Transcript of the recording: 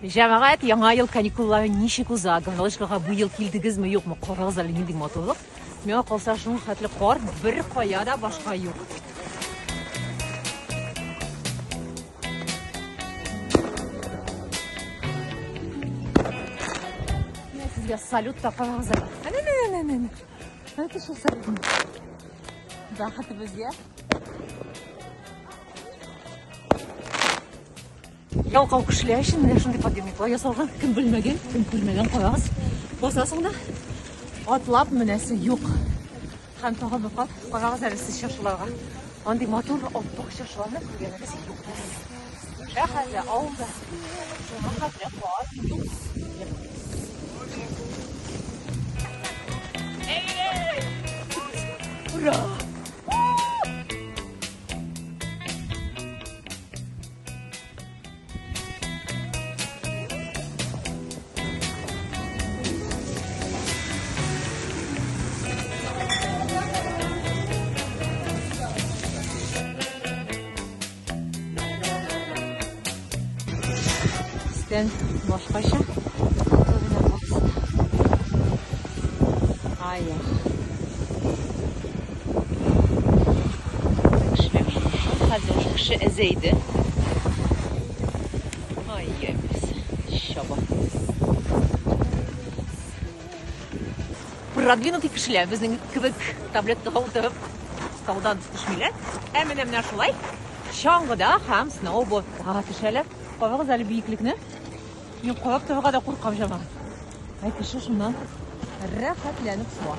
Җәмәгать, яңа ел каникуллары ничек уза? Галышкага бу ел килдегезме, юкмы? Карагыз әле, нинди матурлык. Миңа калса, шуның хәтле кар бер кая да башка юк. Менә сезгә салют та карагыз әле. Әнә, әнә, әнә, әнә. Әнә шул салютны. Бәхетебезгә. Ялкау кешеләр өчен менә шундый подъемниклар ясалган. Кем белмәгән, кем күрмәгән, карагыз. Басасың да, атлап менәсе юк. Һәм тагын бер кат карагыз әле сез чыршыларга. Андый матур аппак чыршыларны күргәнегез юктыр. Шәһәрдә, авылда шуңа хәтле кар юк. Ура! Өстән башкача күренә барысы да. Ай-ах. Кешеләр шул хәзер уже кеше әзәйде. Ай, әбисе, чаба. Продвинутый кешеләр безнең кебек таблеткага утырып таудан төшмиләр. Ә менә менә шулай чаңгыда һәм сноубордта төшәләр. Карагыз әле биеклекне. Мин карап торырга да куркам, җәмәгать. Ә кеше шуннан рәхәтләнеп шуа.